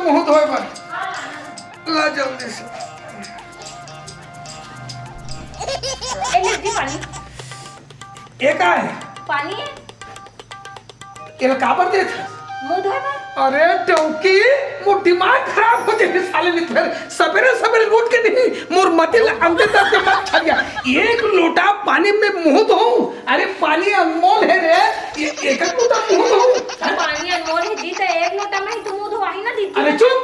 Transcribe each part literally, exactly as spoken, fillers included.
मुंह धोए बर। ला जल्दी से। ए, ले जी पानी। ए का हे? पानी हे। एला काबर देत हस? मुंह धोए बर। अरे डौकी, मोर दिमाग खराब हो जाही साले नित भर। सबेरे सबेरे उठ के नहीं, मोर मति ल अंते तक के मत छरिया। एक लोटा पानी में मुंह धोऊं? अरे पानी अनमोल हे रे, ए-, एक लोटा मुंह धोऊं? पानी अनमोल हे जी, त एक लोटा में ही तो मुंह धोवाही ना दीदी। अरे चुप,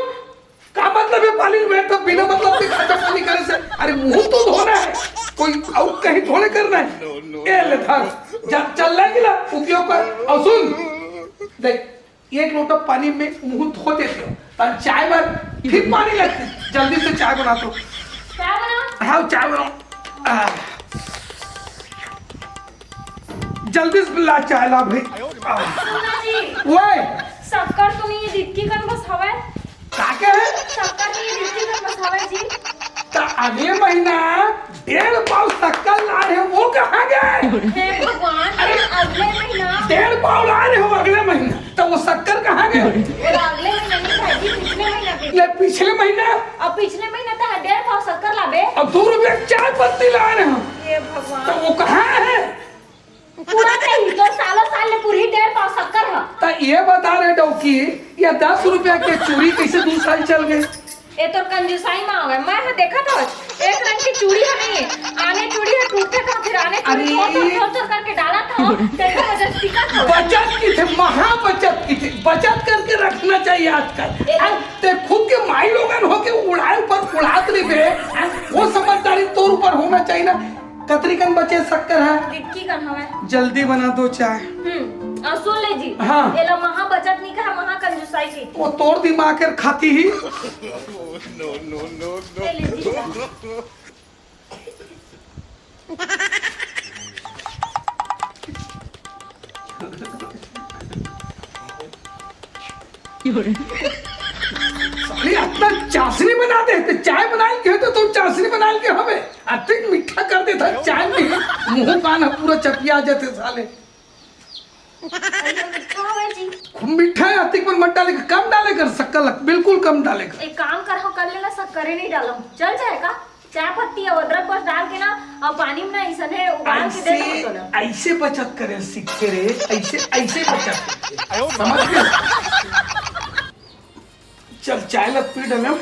का मतलब हे पानी में तो बिना मतलब के खर्चा पानी करे से? अरे मुंह तो धोना हे, कोई अउ कहीं थोड़े करना हे। ए ले धर, जा चल ले गिला, उपयोग कर। अउ सुन, देख, एक लोटा पानी में मुंह धो देते हो, पर चाय बर फिर पानी लगती। जल्दी से चाय बना तो। चाय बनाओ। हाँ, चाय बनाओ। आ, जल्दी से ला, चाय ला भाई। आ, सुना जी, ओए, शक्कर तो नहीं है, दिक्की कन बस हवा। का के हे? शक्कर नहीं है, दिक्की कन बस हवा जी। त अगले महीना डेढ़ पाव शक्कर लाए हे, वो कहाँ गे? हे भगवान, अरे, अगले महीना। डेढ़ पाव लाए हे वो अगले महीना, त वो शक्कर कहाँ गे? अगले महीना नहीं भाई जी, पिछले महीना के। ले, पिछले महीना? अब पिछले महीना त डेढ़ पाव शक्कर लाबे। अब दो रुपया के चाय पत्ती लाए हे हम। हे भगवान। त वो कहाँ हे? पूरा नहीं, तो सालों साल ले पूरी डेढ़ पाव शक्कर ह। त ये बता रे डौकी, ये दस रुपया के चूड़ी कैसे दू साल चल गे? ए तोर कंजूसाई मा होगे। मैं ह देखत हव, एक रंग के चूड़ी ह नहीं हे, आने चूड़ी ह टूटथे त फिर आने चूड़ी अरे। तोड़, तोड़, तोड़, तोड़ करके डालत हव, तेकर वजह से बिकत हव। बचत किथे, महा बचत किथे, बचत करके रखना चाहिए आजकल। ए। अरे, ते खुद के माई लोगन होके उड़ाए ऊपर उड़ात रहिबे, अरे, वो समझदारी तोर ऊपर होना चाहिए ना। कतरी कन बचे शक्कर ह? दिक्की कन हवय। जल्दी बना दो चाय। हम्म, अउ सुन ले जी। हाँ। एला महा बचत नहीं कहा, महा कंजूसाई की। वो तोर दिमाग के खाती ही। ले ले जी। साले, अतना चाशनी बना दे, ते चाय बनाए के हो तो तुम चाशनी बनाए के हवे, अतिक मीठा कर देथा चाय में, मुंह कान ह पूरा चपिया जाथे साले। अरे, मीठा हवे जी। खूब मीठा हे, अतिक मन मत डाले कर, कम डाले कर, शक्कर लग, बिल्कुल कम डाले कर। एक काम कर, हो कर लेना, शक्कर ही नहीं डालो, चल जाएगा। चाय पत्ती अउ अदरक बस डाल के ना, अउ पानी में ना अइसने उबाल के दे दो तो ना। ऐसे बचत करे सीखे रे, ऐसे, ऐसे बचत करथे। समझ गए? चल, चाय ला पी डरम।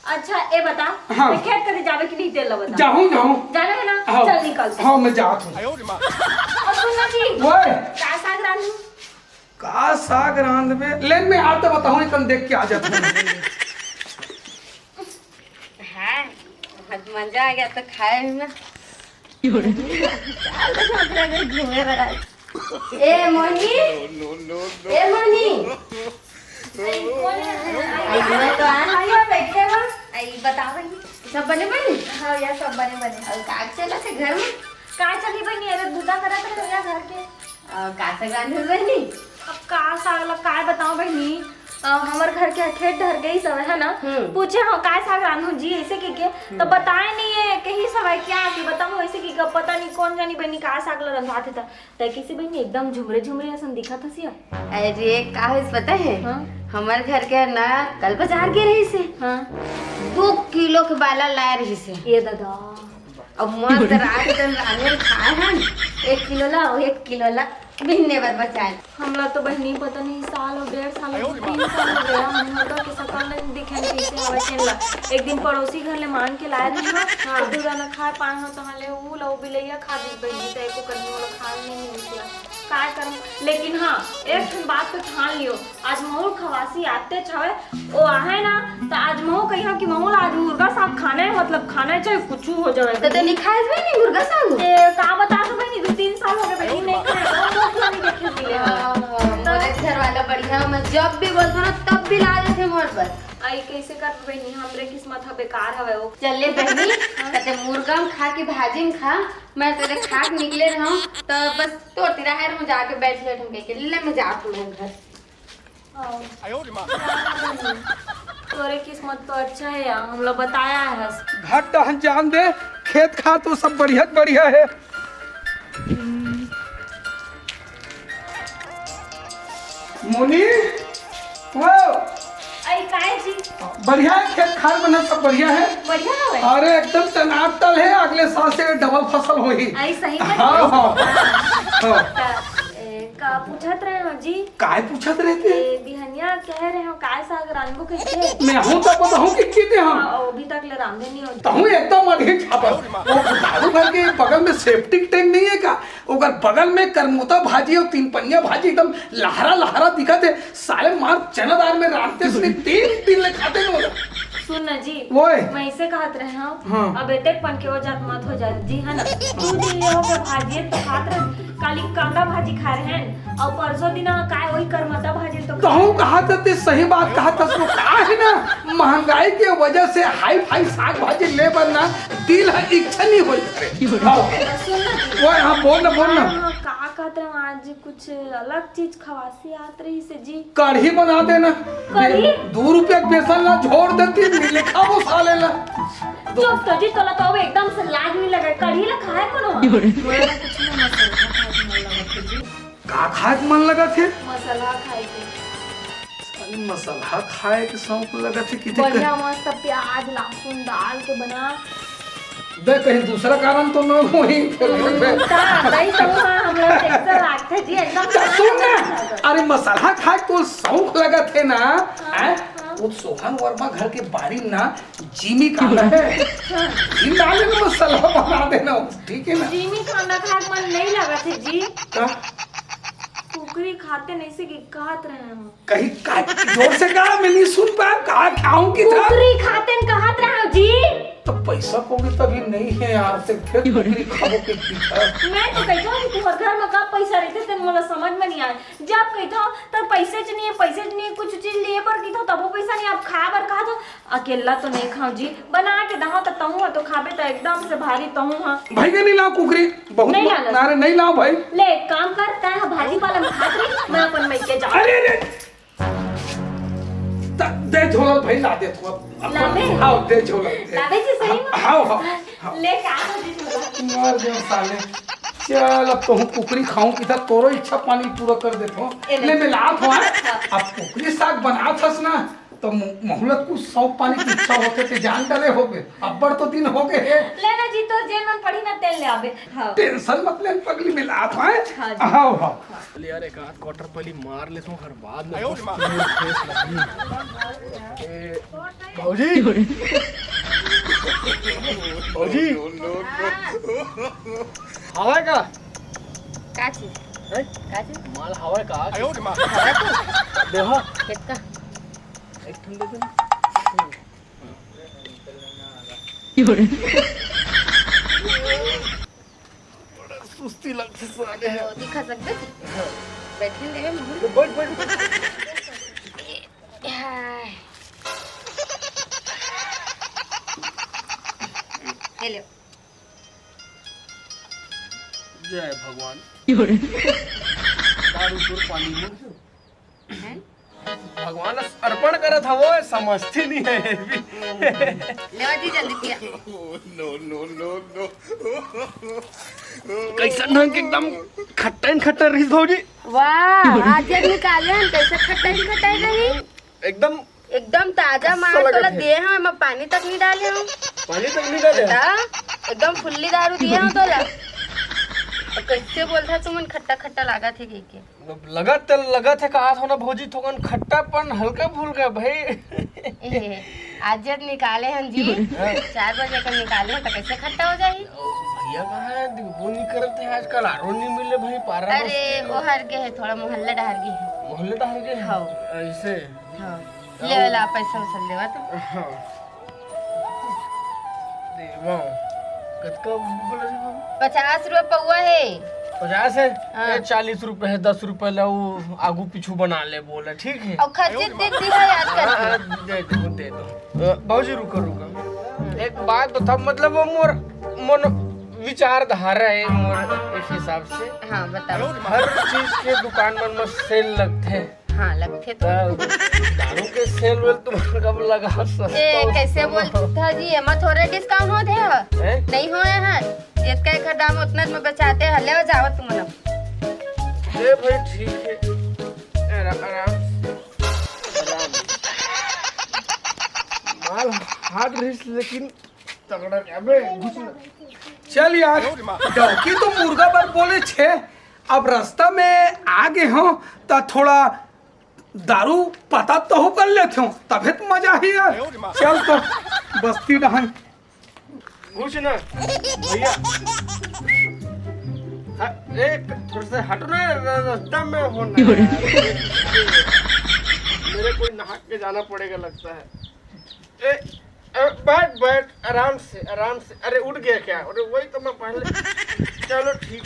अच्छा, ए बता, हाँ। मैं खेत कती जाबे कि नहीं, तेला बता। जाहूँ, जाहूँ। जाना हे ना? हाँ। चल, निकल। हाँ, मैं जात हूँ। अउ सुन ना जी, ओए। का साग रांधू? का साग रांधबे? ले, मैं आ तो बताहूँ, एकन देख के आ जात हूँ। हाँ, आज मजा आ गया तो खाए में। चल, तो अपना घर घूमे बर आज। ए, मोहिनी। ए, मोहिनी। आई, मैं तो आ। आइए, बैठे हो। आई, बताओ बहिनी। सब बने बहिनी? हाँ, या सब बने बने। अउ का चलत हे घर में? का चली बहिनी, अबे बूता करत रहे या घर के। अउ का साग रांधे बहिनी? अब का साग ला काय बताओ बहिनी, अ, हमर घर के खेत डहर गई सवय है ना, हम्म। पूछे हो काय साग रांधू जी ऐसे की के, तो हम्म। बताए नहीं है, कही सवय क्या कि बताओ ऐसे की के, पता नहीं कौन जानी बहिनी का साग ला रंधात हे त, तै कैसे बहिनी एकदम झुमरे झुमरे असन दिखत हसिया। अरे का होइस पता है, हाँ? हमर घर के ना कल बाजार गे रहिस हे, हाँ। दो किलो के बाला लाए रहिस हे। ये दादा। अब मस्त रात दिन रांधे खाए हन, एक किलो ला अउ एक किलो ला बिहने बर बचाए। हमला तो बहिनी पता नहीं साल अउ डेढ़ साल अउ तीन साल हो गया, हम मुर्गा के शकल नहीं दिखे न कैसे हवय तेन ला। एक दिन पड़ोसी घर ले मांग के लाए रहे हो, हाँ। तो दू दाना खाए पाए हो, तहाँ ले ऊ ला ऊ बिलैया खा दी बहिनी, तो एको कहीं वाला खाए नहीं मिलतिया। काय करम? लेकिन हाँ, एक ठन बात तो ठान लियो, आज महू खवासी आतेच हवय, ओ आहे ना, त आज महू कहिहूँ कि महू ला आज मुर्गा साग खाना है, मतलब खाना है, चाहे कुछु हो जावे। त तैं नहीं खाए बहिनी मुर्गा साग? ए, का बता दो बहिनी, दू तीन साल हो गए बहिनी नहीं खाए, वो भूख नहीं देखे मिले। हाँ, मोरे घर वाला बढ़िया, मैं जब भी बोलता ना तब भी ला देथे मोर बर। आई कैसे कर बहिनी, हमरे किस्मत ह बेकार हवे वो। चल ले बहिनी, हाँ। त तैं मुर्गा में खा के भाजी में खा, मैं तेरे खा के निकले रहूं, त बस तोर तिराहे में जाके बैठ ले ठुमके के, ले मैं जात हूं घर। हाँ। तोरे किस्मत तो अच्छा है यार, हम लोग बताया है। घर डहन जान दे, खेत खार तो सब बढ़िया बढ़िया है। मुनी, वो अई काय जी? बढ़िया है, खेत खार मन सब बढ़िया है। बढ़िया हवय। अरे एकदम टनाटन है, अगले साल से डबल फसल होही। अई सही में? हाँ, हाँ। हाँ। त, ए, का पूछत रहे हो जी? काय पूछत रहे थे? ए, बिहनिया कह रहे हो, काय साग रांधबो कहिके? मैं हूँ तो बताऊँ कि किते हम। हाँ, अभी तक ले रांधे नहीं हो। तहूँ एकदम अधीन छापल। वो बुधारू घर के बगल में सेप्टिक टैंक नहीं है का? ओकर बगल में करमोता भाजी अउ तीन पनिया भाजी एकदम लहरा लहरा दिखत हे। साले मार चना दाल में रांधते सुनी तीन दिन ले खाते नहीं होला। सुन ना जी, ओए। मैं इसे कहत रहे हूँ, हाँ। अब एतेक पन के वो जात मत हो जाए जी, है ना? दू दिन ले हो के भाजी तो खात रहे, काली कांदा भाजी खा रहे हैं, अउ परसों दिन काय वही करमोता भाजी तो तहूँ कहा त ते सही बात कहा त, का है ना, महंगाई के वजह से हाई फाई साग भाजी ले बर ना दिल ह इच्छा नहीं होई। हाँ। सुन ना जी। ओए, हाँ, बोल ना, बोल ना। हाँ, हाँ, का कहत रहे हूँ, आज कुछ अलग चीज खवासी आत रही से जी। कढ़ी बना देना। कढ़ी? दू रुपया के बेसन ला झोर देती, मिले खाबो साले ला। चुप तो जी, तोला तो अब एकदम से लाज नहीं लगे। कढ़ी ला खाए कोनो? मोला कुछ नहीं, मसाला खाए के मन लगत हे जी। का खाए के मन लगत हे? मसाला खाए के। साली मसाला खाए के शौक लगत हे कि बढ़िया मस्त प्याज लहसुन डाल के बना। बे, कहीं दूसरा कारण तो न होही। का, नहीं तो हाँ, हम लोग कैसे लागथे जी, एकदम। तो सुन ना, अरे मसाला खाए के तो शौक लगत हे ना, हाँ, हैं? हाँ। वो सोहन वर्मा घर के बाड़ी ना, जिमी कांदा है। हाँ। जिम डाले ना, मसाला बना देना, ठीक है ना? जिमी कांदा खाए के मन नहीं लगत हे जी। का? कुकरी खाते नहीं से कि कहत रहे हम। कहीं का जोर से कहा, मैं नहीं सुन पाया, कहा खाऊं की था? कुकरी खाते न कहत रहे हो जी। तो पैसा कौड़ी तभी नहीं है यार, ते फिर कुकरी खाबो के की था? मैं तो कहता हूँ कि तुम्हारे घर में कब पैसा रहते, तेन मोला समझ में नहीं आए। जब कहता हूँ तो पैसे च नहीं है, पैसे च नहीं है, कुछ चीज लिए बर की था, तबो पैसा नहीं, अब खा बर कहा तो अकेला तो नहीं खाओ जी, बना के दहो तो तहूँ ह तो खाबे तो एकदम से भारी तहूँ ह। भैया नहीं लाओ कुकरी, बहुत नहीं म-, लाना। अरे नहीं लाओ भाई। ले एक काम कर, तै ह भाजी पाला में खात रही, मैं अपन मइके जाऊँ। अरे, अरे, त-, दे झोला भाई, ला दे तू अब, अब लाबे? हाँ, दे झोला, दे। लाबे जी, सही में? हाँ, हाँ, हाँ। ले, का हो जी झोला? मर गए साले। चल, अब तहूँ कुकरी खाऊं कि था, तोरो इच्छा पानी पूरा कर देत हो। ए, ले। ले, मैं लात हूँ, हाँ? हाँ। अब कुकरी साग बनात हस ना, तो मु-, मोहलत कुछ शौक पानी की इच्छा होते ते जान डाले होगे। अब्बड़ तो दिन होगे हे। ले ना जी, तोर जेन मन पड़ी ना, तेन ले आबे। हाँ। टेंशन मत ले, पगली, मिलात हूँ, हैं? हाँ जी। हाँ, हाँ। ले यार, एक आध क्वार्टर पहली मार लेता हूँ, हर बाद में आयो मस्त रे माँ। मूड फ्रेश लगही। ए, भौजी। भौजी। हवा का? का चीज? हैं? का चीज? माल हवा का? आयो रे माँ। हवा तो? देहा। कितना? एक ठंडे से। बड़ा सुस्ती लगथे साले हे। रोटी खा सकते थे? हाँ। बैठे नहीं, मैं तो बैठ, बैठ, बैठ। हाँ। ये ले। जय भगवान। दारू तोर पानी मुझ। हैं? भगवान ला अर्पण करत हवो, समझती नहीं है ये भी। लेवा जी जल्दी पिया। No, no, no, no। कैसन ढंग के एकदम खट्टन खट्टन रहिस भौजी। वाह, आज जब निकाले हन, कैसे खट्टन खट्टन रही? एकदम एकदम ताजा अच्छा माल लगत तोला हे। दे हन, मैं पानी तक नहीं डाले हूँ। पानी तक नहीं डाले? बता, एकदम फुल्ली दारू दिए हूँ तोला। और कैसे बोलता तुमन खट्टा खट्टा लागत हे कह के? अब लगत त लगत हे, कहा था ना भौजी, थोकन खट्टापन हल्का फुल्का भाई। ए, आज जब निकाले हन जी, हाँ। चार बजे का निकाले हन, तो कैसे खट्टा हो जाही? भैया कहाँ है, वो नहीं करते हैं आजकल, आरो नहीं मिले भाई, पारा अरे, बस्ती वो हर के है, थोड़ा मोहल्ला डहर के है। मोहल्ला डहर के है? हाँ। ऐसे? हाँ। ले वाला पैसा वैसा लेवा तो। हाँ। दे, वाह। कतका बोला रे बाबू? पचास रुपया पौवा है। पचास है? हाँ। ए, चालीस रुपया है, दस रुपया ले, वो आगू पीछू बना ले, बोला, ठीक है? और खर्चे दे दी है याद हाँ, करके। हाँ, दे दो, दे दो। अ, बाबूजी, रुको, रुको। एक बात बता, मतलब, वो मोर, मोर विचारधारा है, मोर एक हिसाब से। हाँ, बताओ। हर चीज के दुकान मन में सेल लगथे। हाँ, लगथे तो। त दारू के सेल वेल तुम कब लगा सकता ए, हो? कैसे बोलता जी, एमा थोड़े डिस्काउंट होत हे? हैं? नहीं होए हे। जितका एकर दाम उतना में बेचाते हैं, ले जाओ तुम लोग। ए भाई, ठीक है। ए, आराम से, आराम से। माल हार्ड रहिस, लेकिन तगड़ा के। अबे, घुस ना। चल यार, डौकी तो मुर्गा बर बोले छे, अब रास्ता में आ गे हों, त थोड़ा दारू पता तहु कर लेथों, तभे तो मजा ही यार। चल तो, बस्ती डहन। घुस ना, भैया। हाँ, ए, थोड़ा सा हटो ना, र-, रास्ता में हो ना। मेरे कोई नहा के जाना पड़ेगा लगता है। ए, ए, बैठ, बैठ, आराम से, आराम से। अरे, उठ गया क्या? अरे, वही तो मैं पहले, चलो, ठीक।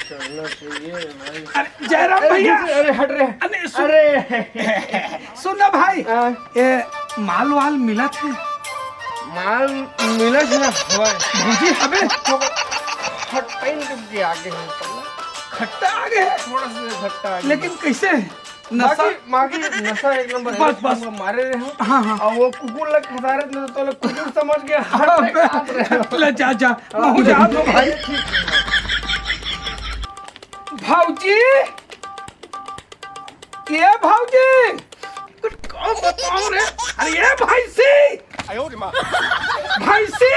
चलना चाहिए भाई। अरे, जयराम अरे, भैया। अरे, हट रे। अरे, सुन। अरे। सुन ना भाई। हाँ। ए, माल वाल मिलत हे? माल मिलत हे ना, हवय। भौजी हवे? खट्टा ही निकल के आगे है। खट्टा आगे है? थोड़ा सा खट्टा आगे। लेकिन कैसे? नशा? बाकी, बाकी नशा एक नंबर है। बस, बस। तुमको मारे रहे हो। हाँ, हाँ। और वो कुकुर लग खसारे थे, तो लोग कुकुर समझ गया, हाँ, हाथ में काट रहे हो। ले जा, जा। हाँ। महू जा तो भाई। भौजी, ये भौजी, कौन बताऊं रे? अरे ये भैंसी, भैंसी।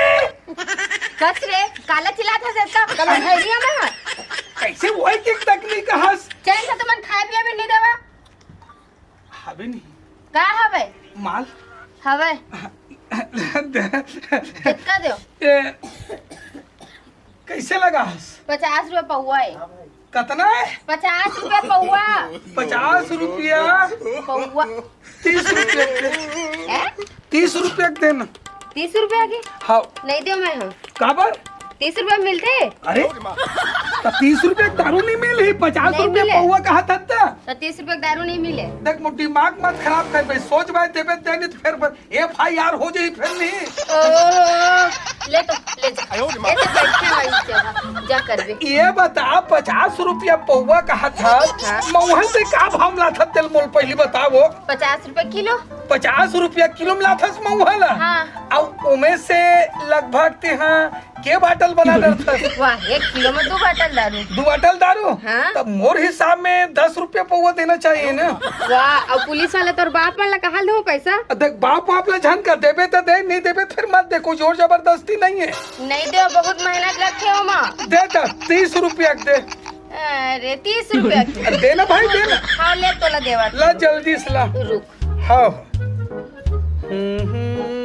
कस रे, काला चिल्लात हस अतका? कल अंधेरिया में ह। कैसे वही के तकलीफ हस? चैन से तुमन खाए पिए भी नहीं देवा। हवे नहीं। का हवे? माल। हवे। दे। कितना देव? ए, कैसे लगा हस? पचास रुपया पौवा है। कतना है? पचास रुपया पौवा। पचास रुपया? पौवा। तीस रुपया दे। हैं? तीस रुपया के देना। तीस रुपया के? हाँ। नहीं देव मैं हम। काबर? तीस रुपया मिलते? अरे, त तीस रुपया के दारू नहीं मिलही, पचास नहीं रुपया मिले। पौवा कहा था त? त तीस रुपया के दारू नहीं मिले। देख, मोर दिमाग मत खराब कर भाई, सोच भाई देबे ते नहीं तो फिर ब-, एफ आई आर हो जाही फिर नहीं। ओहो, ले तो, ले जा। ले तो बैठे भाई, जा, जा करबे। ये बता, पचास रुपया पौवा कहा था, हाँ। महुआ से का भाव मिला था तेल मोल पहली बताओ। पचास रुपया किलो। पचास रुपया किलो मिला था महुआ ला? हाँ। अब उमे से लगभग ते हाँ के बाटल बना डरथस? वाह, एक किलो में दो बाटल दारू। दो बाटल दारू? हाँ। तब मोर हिसाब में दस रुपया पौवा देना चाहिए ना। वाह, अब पुलिस वाला तोर बाप मन ला कहाँ ले हो पैसा? देख, बाप वाप ला झन कर देबे त दे, नहीं देबे त फिर मत दे, कोई जोर जबरदस्ती नहीं है। नहीं दे, बहुत मेहनत लगथे ओमा। दे त तीस रुपया के दे। अरे, तीस रुपया के। अरे, दे ना भाई, दे ना। हाँ, ले तोला देवा। ला जल्दी से ला। रुक। हाँ। हम्म, हम्म, हम्म।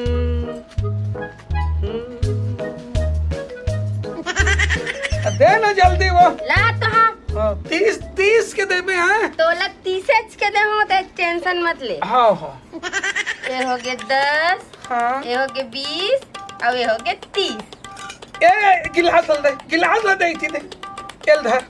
दे ना जल्दी वो। ला तो हाँ। हाँ, तीस, तीस के देबे, हाँ? तोला तीस के दे हो, तो टेंशन मत ले। हाँ, हाँ। ये हो गए दस, हाँ। ये हो गए बीस, अब ये हो गए तीस। ए, ए, गिलास ल दे, गिलास ल दे, इथी दे। एल धर,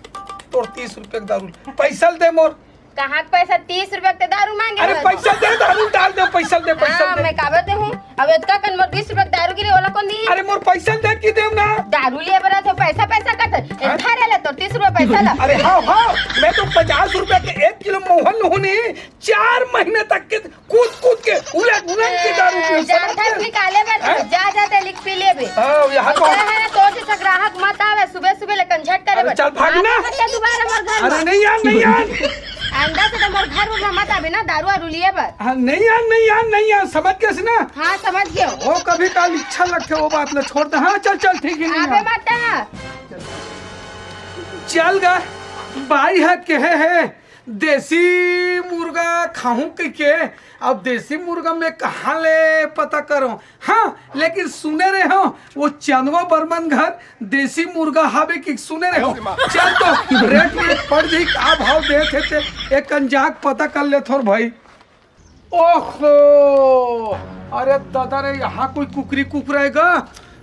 तोर तीस रुपया के दारू। पैसा ल दे मोर। कहाँ के पैसा? तीस रुपया के दारू मांगे अरे हो? पैसा दे, दारू डाल दे, पैसा दे, पैसा हाँ, दे। मैं काबर दे हूँ? अब इतना कन मोर बीस रुपया के दारू गिरे, ओला कौन दी? अरे मोर पैसा दे की देम ना? दारू लिए बना थे, पैसा, पैसा कट। हाँ? इधर ले तो तीस रुपया पैसा ला। अरे हाँ, हाँ, मैं तो पचास रुपया के एक किलो मोहन लूँ नहीं, चार महीने तक के कूद कूद के उलट उलट के दारू पीऊँ, जानथस समझ गए? निकाले बर हैं? जा, जा, ते लिख पी लेबे। हाँ, यहाँ तो क्या है ना, तोर जैसा ग्राहक मत आवे, सुबह सुबह ले कंझट करे अरे बर। चल भाग ना। आबे मत ले दोबारा मोर घर अरे में। नहीं यार, नहीं यार। आइंदा से तो मोर घर में मत आबे ना, दारू वारू लिए बर। हाँ, नहीं यार, नहीं यार, नहीं यार, समझ गए ना? हाँ, समझ गयो। वो कभी काल इच्छा लगथे, वो बात ला छोड़ दे। हाँ, चल, चल, ठीक है, नहीं आबे यार। मत ना। चल गा, बाई ह केहे हे, देसी मुर्गा खाहूं कहिके। अब देसी मुर्गा मैं कहाँ ले पता करूं? हाँ, लेकिन सुने रहे हो, वो चंदवा बर्मन घर देसी मुर्गा हावे कि सुने रहे हो? चल तो रेट वेट पड़ जाही, का भाव देत हे ते, एक कन जाके पता कर ले थोर भाई। ओहो, अरे दादा रे, यहाँ कोई कुकरी कुकरा हे गा?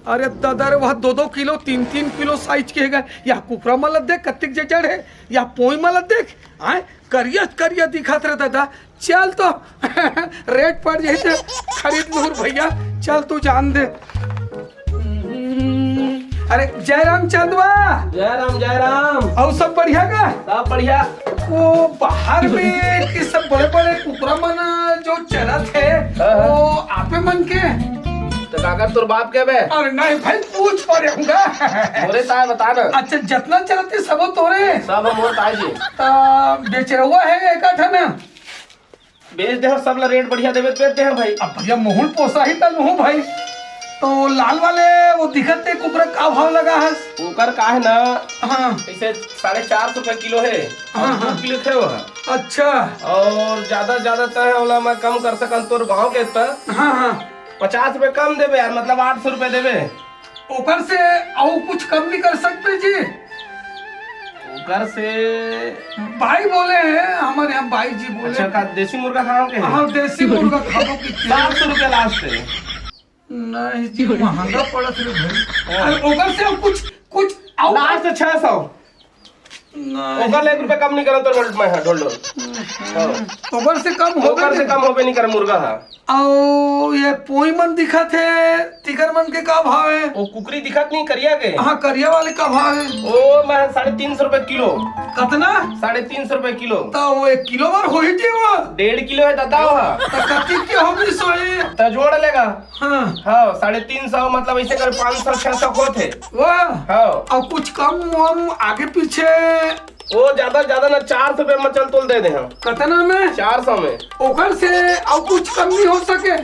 अरे दादा रे, वह दो दो किलो, तीन तीन किलो साइज के हे गा। यह कुकरा मन ल देख, कतिक जजड़ हे। यह पोई मन ल देख, आय, करिया करिया दिखत रे दादा। चल तो रेट पड़ जाही त खरीद लूँ भैया। चल तू जान दे। अरे जय राम चंदवा। जय राम, जय राम। अउ सब बढ़िया का? सब बढ़िया। वो बाहर में कि सब बड़े बड़े कुकरा मन जो चरत हे, हाँ, हाँ। वो आपे मन के? तो काकर तोर बाप के बे? अरे नहीं भाई, पूछ पा रहे हूँ गा। मोरे ताय बता ना। अच्छा, जतना चलत हे सबो तोरे? सब मोर ताय जी। ता बेचरवा हे एक ठन? बेच दे, सब ला रेट बढ़िया देबे त बेच दे भाई। अब भैया, मोहूँ ल पोसाही त लूहूँ भाई। तो लाल वाले वो दिखत हे कुकरा, का भाव लगा हस? ओकर का हे ना, हाँ। ऐसे साढ़े चार सौ रुपया किलो हे। हाँ, और हाँ। दू किलो थे वो। अच्छा। और ज्यादा, ज्यादा त ओला मैं कम कर सकन तोर भाव के त। हाँ, हाँ। पचास रुपया कम देबे यार, मतलब आठ सौ रुपया देबे। ओकर से अउ कुछ कम नहीं कर सकते जी? ओकर से भाई बोले हैं, हमारे यहाँ भाई जी बोले। अच्छा, का देसी मुर्गा खाओ के? हाँ, देसी मुर्गा खाओ कि क्या? सात सौ रुपया लास्ट है। नहीं जी, महंगा पड़त रे भाई। हाँ। अरे, ओकर से अउ कुछ, कुछ अउ लास्ट छह सौ। नहीं। ओकर ले एक रुपया कम नहीं करन तोर गोल्ड में है, ढोल ढोल। हाँ। ओकर से कम होबे ओकर से नहीं। कम होबे नहीं करे मुर्गा हा। अउ ये पोई मन दिखत हे, तिकर मन के का भाव हे? वो कुकरी दिखत नहीं करिया के? हाँ, करिया वाले का भाव हे? ओ मैं साढ़े तीन सौ रुपए किलो। कतना? साढ़े तीन सौ रुपए किलो। त वो एक किलो बर होही जी वो? डेढ़ किलो हे दादा वो। त कतिक के होगी सोई? त जोड़ लेगा। हाँ। हाँ, साढ़े तीन सौ, मतलब ऐसे कर पाँच सौ, छह सौ होत हे। वाह। हाँ। अउ कुछ कम वम आगे पीछे? वो ज्यादा, ज्यादा ना, चार सौ रुपया में चल तोल दे दे हम। कतना में? चार सौ में। ओकर से अउ कुछ कम नहीं हो सके?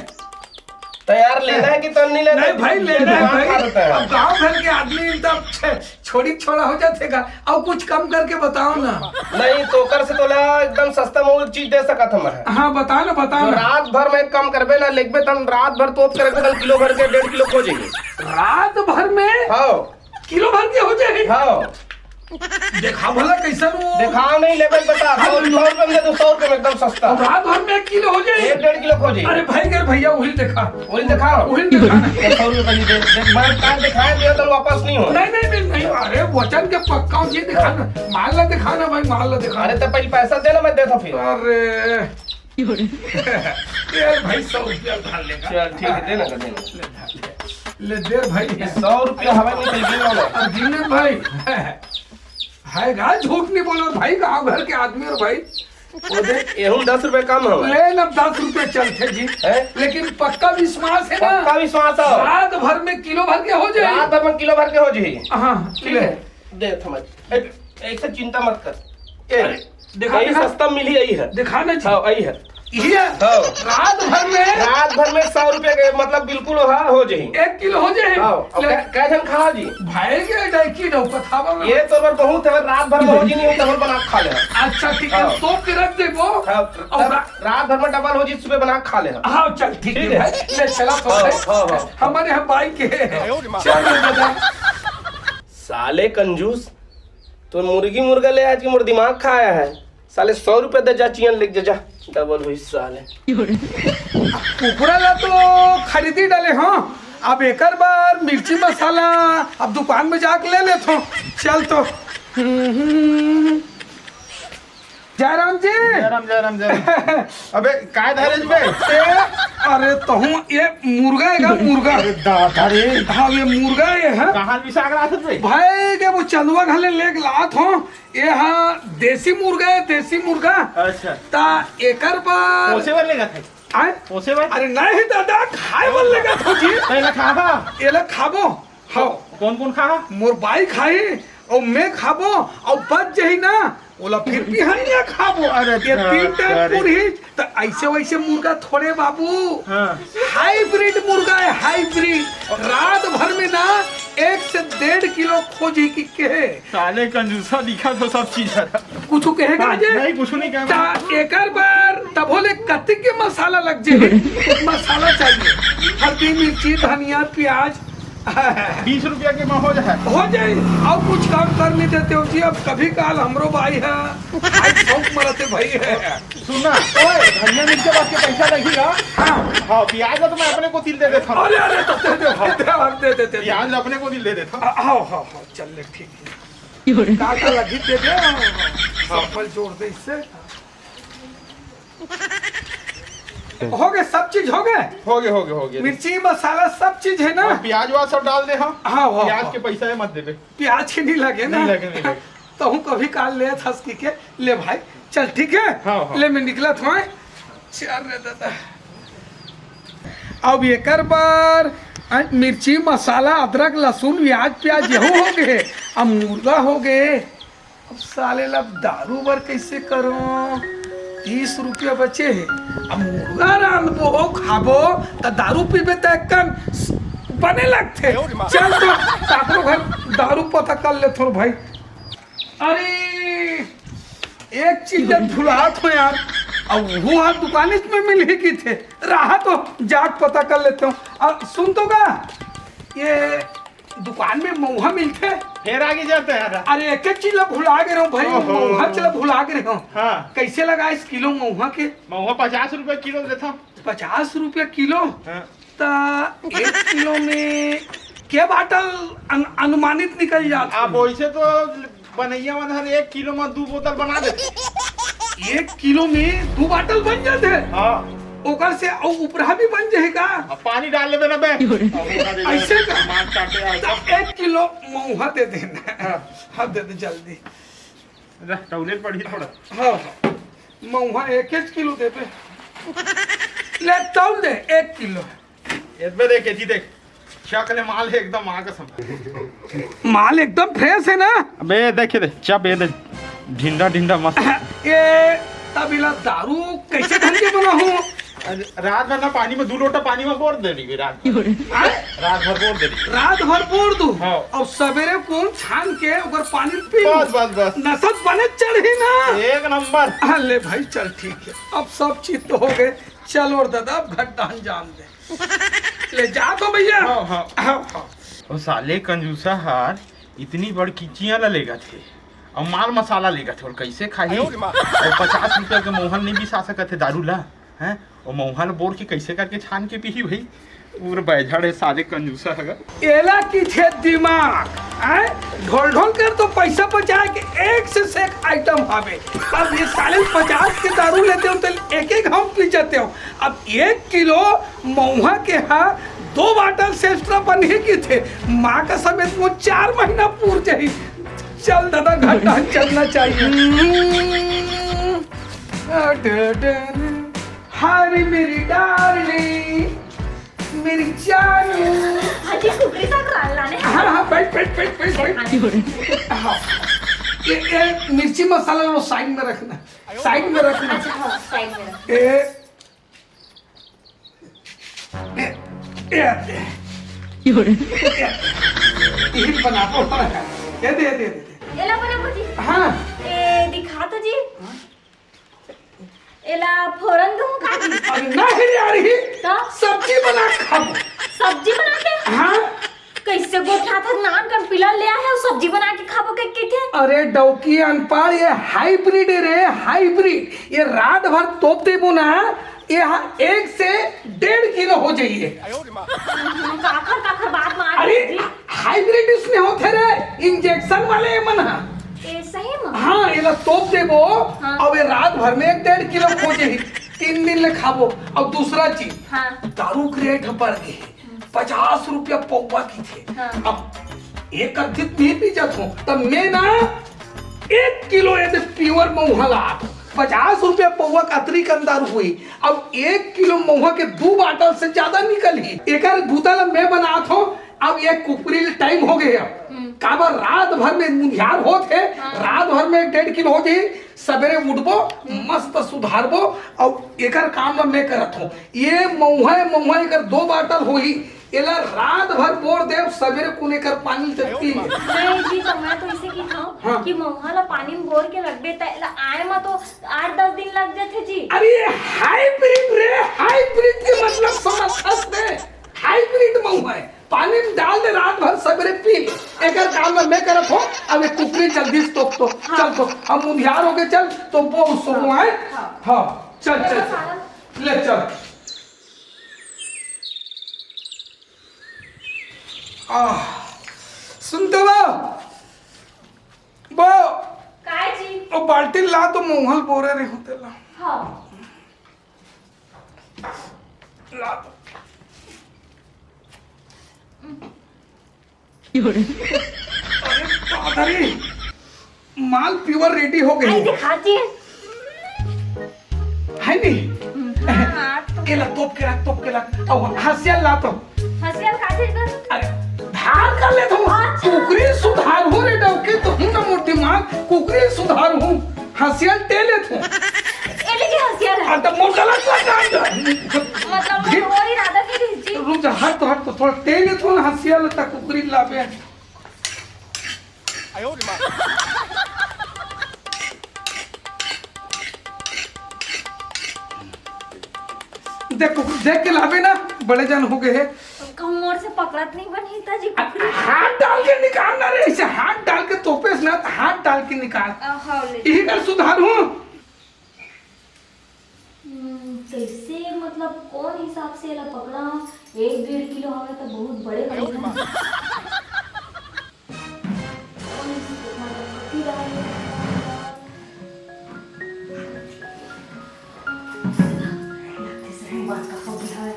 त यार, लेना है कि त नहीं लेना नहीं है? भाई, लेना है दिमाग भाई। खा लेता है। अब गांव भर के आदमी त छ-, छोड़ी छोड़ा हो जाते का। अउ कुछ कम करके बताओ ना। नहीं, तो ओकर से तोला एकदम सस्ता में वो चीज दे सकत हम। हाँ, बताओ ना, बताओ तो ना। रात भर में एक काम करबे ना, लेगबे तन रात भर तोप के रखबे, तन किलो भर के, डेढ़ किलो खो जाएगी। रात भर में? हाँ। किलो भर के हो जाए? हाँ। देखा भला कैसन वो। देखा नहीं, लेबे बता। हाँ, सौ, लो। सौ रुपये में दे दो, सौ रुपये में एकदम सस्ता। और रात भर में एक किलो हो जाए? एक डेढ़ किलो खो जाए। अरे भाई, अरे भैया, वही देखा। वही देखा? वही देखा ना। तो सौ रुपये का नहीं दे, देख, मैं कल दिखाया दिया तो वापस नहीं हो। नहीं, नहीं, नहीं, नहीं, अरे वचन के पक्का हो, ये दिखा ना। माल ला दिखा ना भाई, माल ला दिखा। अरे तो पहले पैसा दे ना, मैं देता फिर। अरे। ये भाई, सौ रुपया उधार लेगा। चल, ठीक है, दे ना, दे ना। ले, ले, ले दे भाई। ये सौ रुपया हवा में निकल गया ना। अब गिनत भाई, है गा, झूठ नहीं बोलो भाई, गांव घर के आदमी हो भाई। वो देख, एहू में दस रुपया कम हवा। ले ना, दस रुपया चलते जी। हैं? लेकिन पक्का विश्वास है ना? पक्का विश्वास है। रात भर में किलो भर के हो जाए। रात भर में किलो भर के हो जाए। हाँ, ठीक ले। है, दे समझ। ए, ऐसे चिंता मत कर। ए, अरे, दिखा, यही दिखा। सस्ता मिली, यही है। दिखा ना जी। हाँ, यही है। ये हाँ। रात भर में? रात भर में सौ रुपया के, मतलब, बिल्कुल, हाँ, हो जाही। एक किलो हो जाही? हाँ। अब ले। कै, कै जन खा जी? भाई के डाइकी डौ पथावा में। ये तो अगर बहुत है, रात भर में हो जी नहीं हो, तो हम बना के खा ले। अच्छा, ठीक है, हाँ। तोप के रख देबो। हाँ, और तब रा- रात भर में डबल हो जी, सुबह बना के खा ले। हाँ, चल, ठीक ठीक है है। भाई, ले चला तो हाँ, भाई। हाँ, हाँ। हमारे यहाँ बाइक है। हाँ। चल रे दादा। साले कंजूस, तो मुर्गी मुर्गा ले आज के मोर दिमाग खाया है। साले सौ रुपया दे जा, चियन लेके जा, जा, डबल होई साले। कुकरा ला तो खरीदी डाले हो, अब एकर बर मिर्ची मसाला अब दुकान में जाके ले लेथो। चल तो। जयराम जी। जयराम, जयराम, जयराम। अबे, काय धरे बे? ए, अरे तहूँ ये मुर्गा है का, मुर्गा? अरे दादा रे। हाँ, ये मुर्गा ये है। कहाँ से बिसाक लात बे? भाई के वो चंदवा घले लेके लात हो। ये हाँ, देसी मुर्गा है, देसी मुर्गा। अच्छा। ता एकर पर पोसे बर लेगा था? आय? पोसे बर? अरे नहीं दादा, खाए बर लेगा था जी। पहले खा खा। ये ले खाबो। हाँ। कौन कौन खा? मोर बाई खाही, और मैं खाबो, और बच जाही ना, ओला फिर बिहनिया खाबो। अरे ये तीन टाइम अरे। पूरी, तो ऐसे वैसे मुर्गा थोड़े बाबू। हाँ। हाइब्रिड मुर्गा है, हाइब्रिड। रात भर में ना एक से डेढ़ किलो खोजी की कहे। साले कंजूसा दिखा तो सब चीज है। कुछ कहेगा हाँ, जे? नहीं, कुछ नहीं कहा। ता एकर बर तभो ले कतिक के मसाला लग जे? मसाला चाहिए, हल्दी, मिर्ची, धनिया, प्याज। बीस रुपया के में हो जाए। हो जाए, और कुछ काम कर नहीं देते हो जी। अब कभी काल हमरो भाई है, आज शौक मरते भाई है। सुन ना, ओए, धनिया मिर्च के बाद के पैसा लगेगा। हाँ। हाँ, प्याज ला तो मैं अपने को तिल दे देता हूँ। अरे, अरे, तो दे दे, दे दे, हम दे देते हैं। प्याज ला अपने को तिल दे देता हूँ। हाँ, हाँ, हाँ, चल ले, ठीक है। का का लगी दे दे, हाँ, हाँ, हाँ। सब जोड़ दे इससे। हो गए, सब चीज हो गए? हो गए, हो गए, हो गए। मिर्ची, मसाला, सब चीज है ना? हाँ, प्याज व्याज सब डाल दे, हाँ। हाँ, हाँ, प्याज हाँ। के पैसा है, मत देबे। प्याज के नहीं लगे ना? नहीं लगे, नहीं लगे। तो हूँ कभी काल ले थस की के, ले भाई, चल ठीक है? हाँ, हाँ। ले मैं निकला था, चल रे दादा। अब एकर बर आ, मिर्ची, मसाला, अदरक, लहसुन, प्याज, प्याज यहू हो गे, अब मुर्गा हो गे। अब साले ला दारू बर कइसे करो? तीस रुपया बचे हे, अब मुर्गा रांधबो, खाबो, त दारू पीबे त एकन बने लगथे। चल तो काकरो घर दारू पता कर लेथों भाई। अरे, एक चीज ला भुलात हों यार, अब वो हा दुकानिच में मिलही किथे, रहा तो जाके पता कर लेथों। अब सुन तो गा, ये दुकान में मउहा मिलथे? फेर आगे जाते हैं यार। अरे, एक एक चीज ला भुला गे रहों भाई, ओहो। मउहा ला भुला गे रहों। हाँ। कइसे लगाएस किलो मउहा के? मउहा पचास रुपया किलो देथों। पचास रुपया किलो? हाँ। त एक किलो में के बाटल अन-, अनुमानित निकल जात आप होही? वइसे तो बनइया मन हर एक किलो में दू बोतल बना देथे। एक किलो में दू बाटल बन जाथे? हाँ। ओकर से अउ उपरा भी बन जाही का? अब पानी डाल लेबे ना बे। अइसे का? मार चाटे आ। त एक किलो मउहा दे देना। हाँ। हाँ, दे दे जल्दी। रह, तौले पड़ही थोड़ा। हाँ, हाँ। मउहा एक एक किलो देबे। ले, तौल दे, एक किलो। एतबे देख, एती देख। चक ले माल हे एकदम माँ कसम। माल एकदम fresh हे ना? अबे देखे दे, चप ये दे। ढिंडा ढिंडा मस्त। ये तब एला दारू कइसे ढंग के बनाहूँ? अरे, रात भर ना पानी में दू लोटा पानी में बोर दे रही रात भर। आय? रात भर बोर दे रही। रात भर बोर दू? हाँ। अब सबेरे कोन छान के ओकर पानी पी लूँ? बस, बस, बस। नसत बने चढ़ही ना? एक नंबर। हाँ, ले भाई, चल ठीक हे, अब सब चीज तो हो गे। चल और दादा, अब घर डहन जान दे। ले जा तो भइया। हाँ, हाँ। हाँ, हाँ। ओ साले कंजूसा हार इतनी बड़ किचिया ला लेगत हे, अउ माल मसाला लेगत हे, अउ कइसे खाही? अउ पचास रुपया के मउहा ल नइ बिसा सकत हे दारू ला, हैं? अउ मउहा ल बोर के कइसे करके छान के पीही भाई? पूरा बैझाड़ हे साले कंजूसा हगा। एला किथे दिमाग, हैं? ढोल ढोल कर तो पइसा बचाए के एक से एक item हवे। अब ये साले पचास के दारू लेते हो तो एक एक हम पी जाते हो। अब एक किलो मउहा के हा दो बाटल से extra बनही किथे, माँ का समेत वो चार महीना पूर जाही। चल दादा, घर डहन चलना चाहिए। हाय रे मेरी darling, मेरी जानू। हाँ जी, कुकरी साग रांध लाने। हाँ, हाँ, बैठ, बैठ, बैठ, बैठ, बैठ। हाँ। ये, ये मिर्ची मसाला लो, side में रखना, side में रखना। अच्छा, हाँ, side में रख। ये ए, ए, ए, ए। ये बना तो। ये दे, ये दे, ये दे। एला बना भौजी। हाँ। ए, दिखा तो जी। हाँ? एला फोरन दूँ का जी? अरे नहीं यार, ही तो? सब्जी बना के खाबो। सब्जी बना के? हाँ। कइसे गोठियाथस, नान कन पिला ले आए हस, सब्जी बना के खाबो कहिके? अरे डौकी अनपढ़, ये hybrid हे रे, hybrid। ये रात भर तोप देबो ना, ये हा एक से डेढ़ किलो हो जाही। हम्म, काखर काखर बात मार अरे जी। Hybrid इसने होथे रे, injection वाले ये मन हा। ए, सही में? हाँ, एला तोप देबो, हाँ। अब ये रात भर में एक डेढ़ किलो हो जाही, तीन दिन ले खाबो। अब दूसरा चीज, हाँ। दारू के rate बढ़ गे हे। पचास रुपया पौवा किथे। हाँ। अब एक अधिक नहीं पी जात हों, तब मैं ना एक किलो ये pure मउहा लात हों। पचास रुपया पौवा के अतरी कन दारू होही। अब एक किलो मउहा के दू बाटल से जादा निकलही। एकर बूता ला मैं बनात हों, अब ये कुकरी ल time हो गे हे। अब हम्म। काबर रात भर में मुंधियार होत हे, हाँ। रात भर में एक डेढ़ किलो हो जाही। सबेरे उठबो, हम्म। मस्त सुधारबो, अउ एकर काम ला मैं करत हों। ये मउहा, मउहा एकर दो बाटल होही, एला रात भर बोर देव, सबेरे कुन एकर पानी तक पी ले। नहीं जी, तो मैं तो इसे किथों हाँ। कि मउहा ला पानी में बोर के रखबे, त एला आए में तो आठ दस दिन लग जाथे जी। अरे ये hybrid रे, hybrid के मतलब समझथस रे, hybrid मउहा हे। पानी में डाल दे, रात भर सबेरे पी ले। एकर काम में मैं करत हों, अब ये कुकरी जल्दी से तोप तो। हाँ। चल तो, हम उधियार हो गए, चल तो वो सुनो है। हाँ। हाँ, चल, चल, चल। ले चल। आह, सुन तो लो। वो, काय जी? वो बाल्टी ला तो मउहा ल बोरे रहे हों तेला। हाँ। ला तो। अरे, पादरी, माल pure ready हो गे। आई दिखा जी। हे नी? हाँ, तो एला तोप के रख, तोप के रख। अउ हँसिया ला तो। हँसिया ल काटे लेथों। अच्छा। कुकरी सुधारहूं रे डौकी, तो हूं ना मोर दिमाग, कुकरी सुधारहूं, हंसिया ल टे लेथों। एले के हंसिया ल। आ, त मोर गलत लगा। मतलब, मोर वही इरादा नहीं रही जी। रुक जा, हट तो, हट तो, थोड़ा टे लेथों ना हंसिया ल, त कुकरी लाबे। देख, देख के लाबे ना, बड़े जन हो गए हे। कहूँ मोर से पकड़त नहीं बनही त जी आ, कुकरी। हाथ डाल के निकाल ना रे, ऐसे हाथ डाल के तोपेस ना, त हाथ डाल के निकाल। आ, हाँ, ले। यही कर सुधारहूं। हम्म, कैसे, मतलब, कौन हिसाब से एला पकड़ा? एक डेढ़ किलो हवे त बहुत बड़े हो गए। कौन हिसाब, मतलब, कति डाल? लगथे सही बात का हो गया है।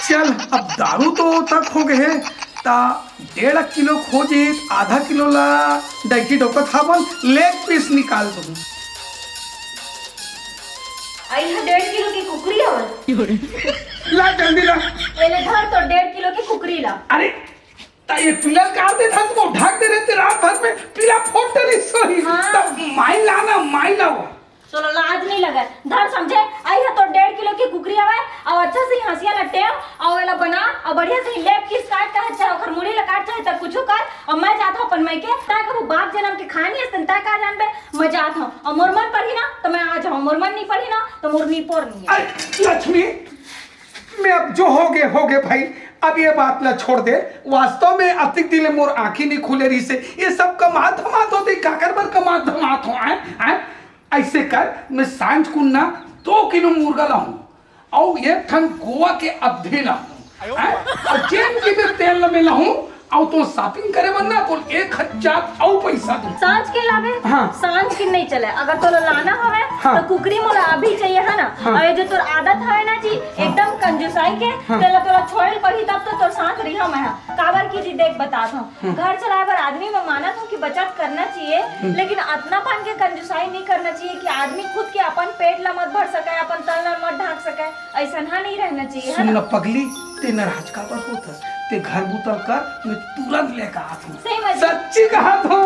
चल, अब दारू तो तक हो गए हे, ता डेढ़ किलो खो जे, आधा किलो ला डैकी डोकत हावन, लेग पीस निकाल दूं। आई है डेढ़ किलो की कुकरी हवन। ला जल्दी ला। एले धर तो डेढ़ किलो की कुकरी ला। अरे, ता ये पीला काट दे था, तुमको ढक दे रहते रात भर में, पीला फोट डरी सोई। हाँ। तब माई लाना, माई लाओ। चलो, लाज नहीं लगे, धर समझे, आई है तो डेढ़ किलो की कुकरी हवे, और अच्छा से ही हंसिया लट्टे, और एला बना, और बढ़िया से ही लेप किस काट, चाहे, चाहे ओकर मुड़ी ला काट, चाहे तब कुछ कर, और मैं जात हूँ अपन मायके, ताकि वो बाप जन्म के खानी है, तय का जानबे, मैं जात हूँ, और मोर मन पड़ी ना, तो मैं आ जाऊँ, मोर मन नहीं पड़ी ना, तो मोर नहीं पोर नहीं है। अरे, लक्ष्मी, मैं अब जो हो गए, हो गए भाई, अब ये बात ला छोड़ दे। वास्तव में अतिक दिन ले मोर आँखी नहीं खुले रही से, ये सब कमात धमात होते, काकर बर कमात धमात हो, आए, आए? ऐसे कर, मैं सांझ कुन ना दो किलो मुर्गा लाहूं, अउ एक ठन गोवा के अद्धी लाहूं, हैं? अउ जेन के भी तेल ल मैं लाहूं, अउ तो shopping करे बर ना, तो एक हजार अउ पैसा दूं। सांझ के लाबे? हाँ। सांझ के नहीं चले, अगर तोला लाना हवे, हाँ। तो कुकरी मोला अभी चाहिए, है ना? हाँ। और ये जो तोर आदत है ना जी, हाँ। एकदम कंजूसाई के, हाँ। तेला तोला छोड़े ल पड़ी, तब तो तोर साथ रिहा मैं, हाँ। काबर की जी, देख, बतात हूँ, हम्म। घर चलाए बर आदमी में मानत हूँ कि बचत करना चाहिए, हम्म। लेकिन अतना पान के कंजूसाई नहीं करना चाहिए कि आदमी खुद के अपन पेट ला मत भर सके, अपन तन ला मत ढांक सके। ऐसा ना नहीं रहना चाहिए, है सुन ना? न पगली, ते नाराज काबर होथस? ते घर बुता ल कर, मैं तुरंत लेकर आत हूँ। सही में? सच्ची कहा तो।